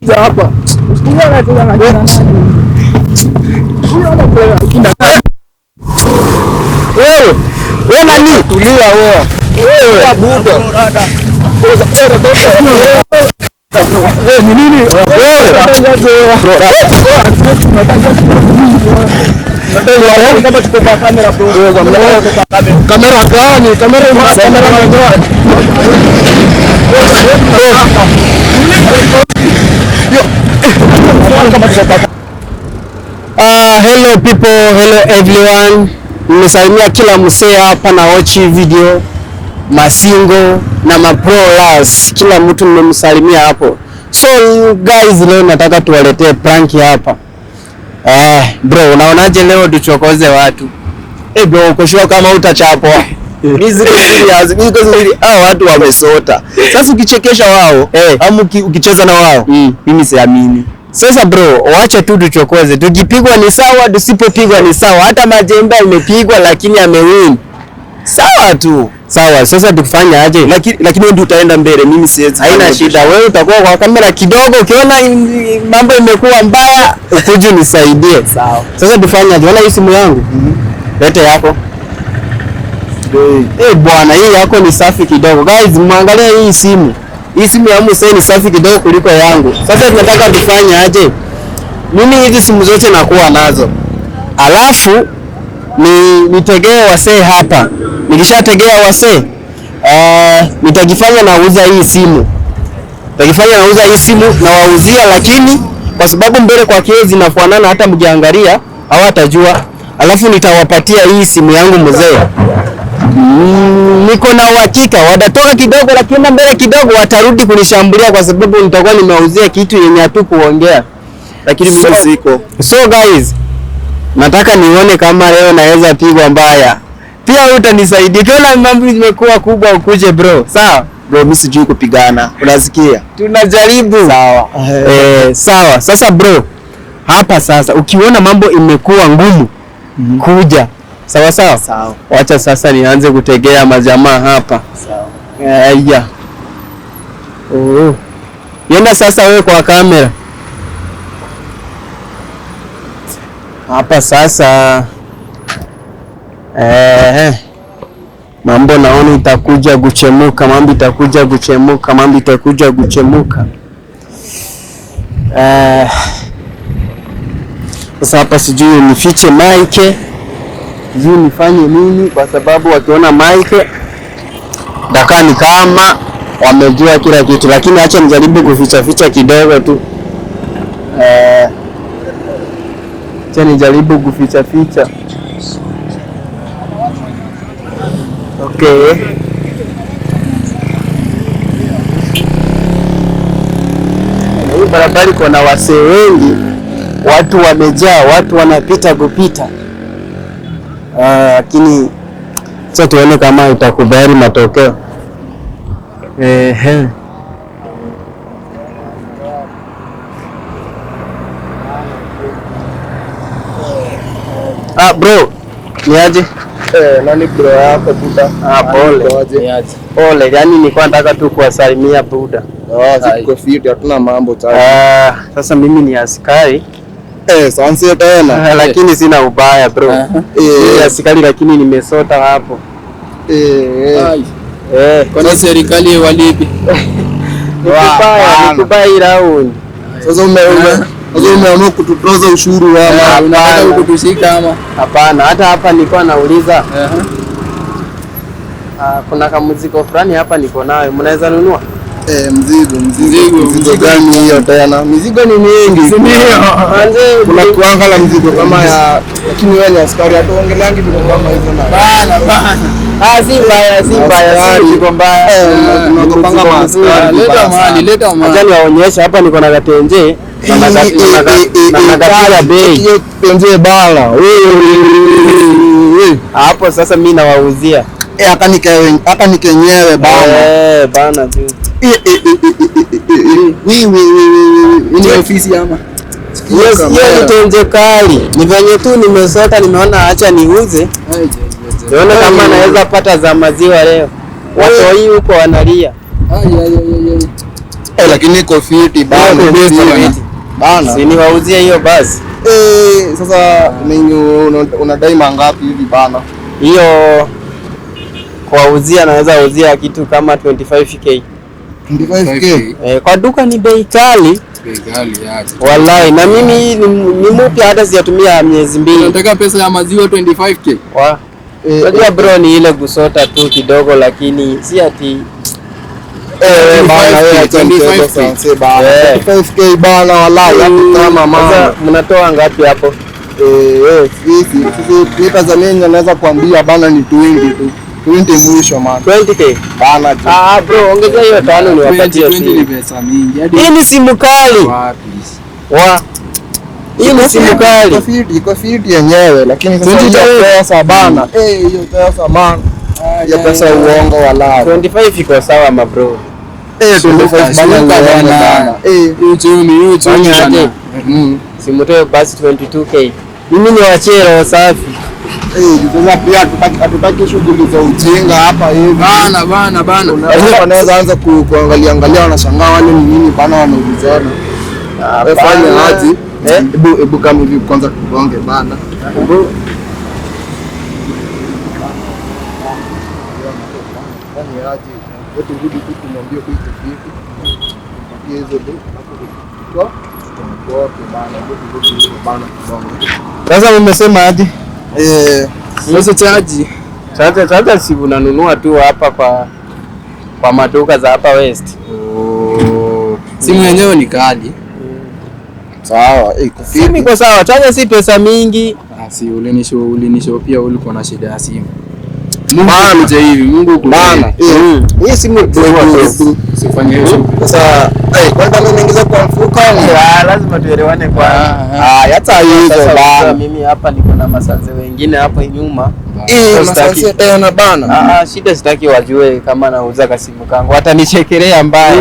Hapa. Huyo anacheza na kina nani? Huyo anacheza na kina nani? Wewe, wewe nani? Tulia wewe. Wewe Buda. Wewe ni nini? Kamera gani? Kamera kamera Hello people, hello everyone. Nimesalimia kila msee hapa na watch video masingo na mapro las, kila mtu nimemsalimia hapo. So guys, leo nataka tuwaletee prank hapa. Bro, unaonaje leo tuchokoze watu? Eh, bro, uko sure kama utachapwa? Mimi ziko serious, mimi niko serious. Hao watu wamesota. Sasa ukichekesha wao ama ukicheza na wao, mimi siamini. Sasa bro, wacha tu tuchokoze. Tukipigwa ni sawa, tusipopigwa ni sawa. Hata Majembe imepigwa lakini amewin. Sawa tu. Sawa, sasa tukifanya aje? Lakini wewe ndio utaenda mbele, mimi siwezi. Haina shida, wewe utakuwa kwa kamera kidogo, ukiona mambo imekuwa mbaya ukuje nisaidie. Sawa. Sasa tufanye aje? Ona hii simu yangu. Lete yako. Eh, bwana, hii yako ni safi kidogo. Guys, mwangalie hii simu. Hii simu ya Musa ni safi kidogo kuliko yangu. Sasa tunataka tufanye aje? Mimi hizi simu zote nakuwa nazo. Alafu ni nitegee wasee hapa. Nikishategea wasee, nitajifanya nauza hii simu. Nitajifanya nauza hii simu na wauzia, lakini kwa sababu mbele kwa kioo zinafanana, hata mkiangalia hawatajua. Alafu nitawapatia hii simu yangu mzee. Niko na uhakika watatoka kidogo, lakini mbele kidogo watarudi kunishambulia kwa sababu nitakuwa nimewauzia kitu yenye hatu kuongea. Lakini mimi siko. So guys, nataka nione kama leo naweza pigwa mbaya. Pia wewe utanisaidia. Ukiona mambo imekuwa kubwa ukuje bro. Sawa? Bro, mimi sijui kupigana. Unasikia? Tunajaribu. Sawa. Sawa. Sasa bro, hapa sasa ukiona mambo imekuwa ngumu kuja. Sawa sawa? Sawa. Wacha sasa nianze kutegea majamaa hapa. Sawa. Aya. Oh. Yenda sasa wewe kwa kamera. Hapa sasa. Mambo naona itakuja kuchemuka, mambo itakuja kuchemuka, mambo itakuja kuchemuka. Sasa hapa sijui nifiche mic, sijui nifanye nini, kwa sababu wakiona mic dakaa ni kama wamejua kila kitu, lakini acha nijaribu kuficha ficha kidogo tu. Acha nijaribu kuficha ficha. Okay. Hii barabara iko na wasee wengi, watu wamejaa, watu wanapita kupita. Lakini sasa tuone kama itakubali matokeo. Ehe. Ah, bro, ni aje? Nani bro yako buda? Ah, pole. Pole, yani nilikuwa nataka tu kuwasalimia buda. Siko fit, hatuna mambo tayari. Sasa mimi ni askari. Sansi tena. Lakini sina ubaya bro. Ni askari lakini nimesota hapo. Kwani serikali walipi? Nikubaya hii round. Sasa umeamua kututoza ushuru ama Unataka kutushika ama? Hapana, hata hapa nilikuwa nauliza. Kuna kamzigo fulani hapa niko nayo, mnaweza nunua? Mzigo gani hiyo tena? Mizigo ni mingi. Kuna kuanga la mzigo kama ya, lakini wewe ni askari, hatuongeleangi vitu kama hizo na. Bana bana. Si mbaya, si mbaya, si mzigo mbaya. Tunakopanga maaskari. Leta mali, leta mali. Acha niwaonyeshe hapa niko na katenje na nakapiga bei. Hiyo tenje bala. Hapo sasa mimi nawauzia. Hata nikenyewe bana. Bana tu. Ni ofisi ama? Yes, hiyo ni tenje kali. Ni venye tu nimesota, nimeona acha niuze. Nione kama naweza pata za maziwa leo. Watoi huko wanalia. Lakini iko fiti bana. Bana. Si niwauzie hiyo basi. Sasa ninyi unadai mangapi hivi bana? Hiyo kuwauzia naweza uzia kitu kama 25k. 25k. Kwa duka ni bei kali. Bei kali aje. Wallahi na mimi ni mpya hata sijatumia miezi 2. Unataka pesa ya maziwa 25k? Unajua bro ni ile kusota tu kidogo lakini si ati bana wewe 25k bana. 25k bana wallahi hapo kama mama. Sasa mnatoa ngapi hapo? Sisi Tanzania naweza kuambia bana ni 20 tu. 20 mwisho man. 20k bana. Bro ongeza hiyo 5 niwapatie. 20 ni pesa mingi. Hii ni simu kali. Wapi? Hii ni simu kali. Iko fiti yenyewe lakini sasa hiyo pesa bana. Hiyo pesa man. Hiyo pesa uongo wallahi. 25 iko sawa ma bro. 25 bana bana. Uchumi bana. Simu basi 22k. Mimi ni wachie roho safi. Sasa pia hatutaki shughuli za ujinga hapa hivi. Bana. Wanaweza anza kuangalia angalia wanashangaa wale ni nini bana wanaulizana. Fanya aje? Hebu kama hivi kwanza tugonge bana. Fanya aje? Wewe rudi tu kumwambia kwa hiyo vipi. Mpatie hizo do hapo kwa bana. Bana tugonge. Sasa nimesema aje? Sasa chaji. Sasa si unanunua tu hapa kwa maduka za hapa West. Simu yenyewe ni kali. Sawa, simu iko sawa. Chaja si pesa mingi. Si ulinisho pia ulikuwa na shida ya simu. Mungu akuje hivi, Mungu bana. Hii simu usifanye hiyo. Sasa kwanza mimi naingiza kwa mfuko. Lazima tuelewane kwa. Hata hizo bana. Mimi hapa niko na masanze wengine hapo nyuma. Masanze tena bana. Shida sitaki wajue kama nauza kasimu kangu. Watanichekelea mbaya.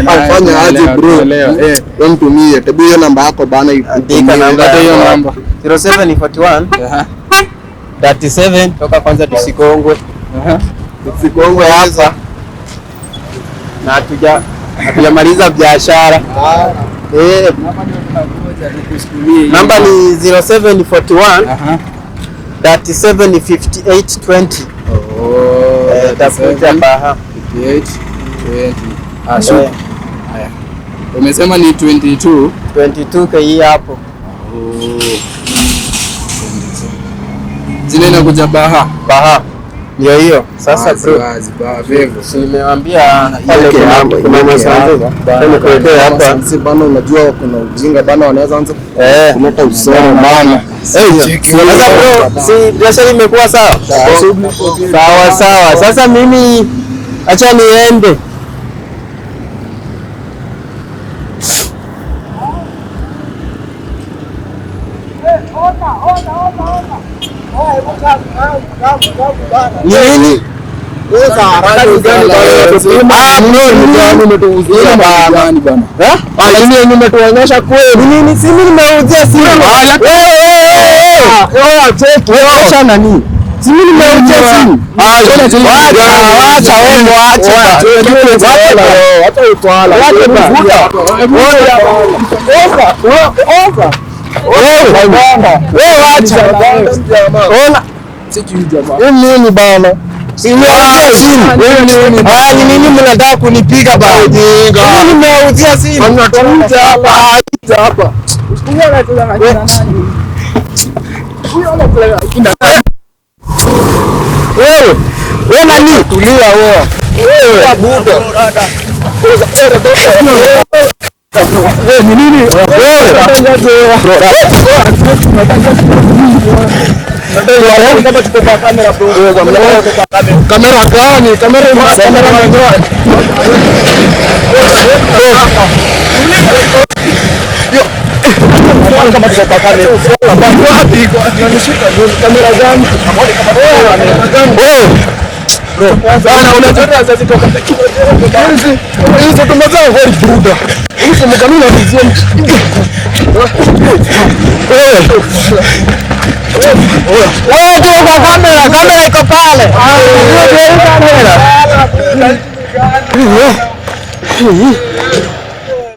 Fanya aje bro? Wewe mtumie. Tebu hiyo namba yako bana. Andika namba hiyo namba. 0741 37 toka kwanza tusikongwe. Tusikongwe hapa. Na hatujamaliza biashara. Namba ni 0741 37 58 20. Tafuta Baha 58 20. Sure. Haya. Umesema ni 22. 22 hii hapo. Zile inakuja Baha. Baha. Ndio hiyo. Sasa bro. Si nimewaambia pale kuna masanze. Kama kuwekea hapa. Sisi bana unajua kuna ujinga bana wanaweza anza kuleta usoro bana. Sasa bro, si biashara imekuwa sawa? Sawa sawa. Sasa mimi acha niende. Nini? Umetuonyesha kweli. Nini? Si mimi nimeuzia simu. Wewe nani? Si mimi nimeuzia simu. Acha wewe acha. Acha utwala. Wewe acha. Ona. Nini bana? Ni nini mnataka kunipiga bana? Mimi nimeuzia simu. Hapa. Wewe, wewe nani? Tulia wewe. Wewe buda. Wewe ni nini? Wewe. Kamera gani? Kamera gani? Wewe ndio kwa kamera, kamera iko pale. Wewe ndio kamera. Hii.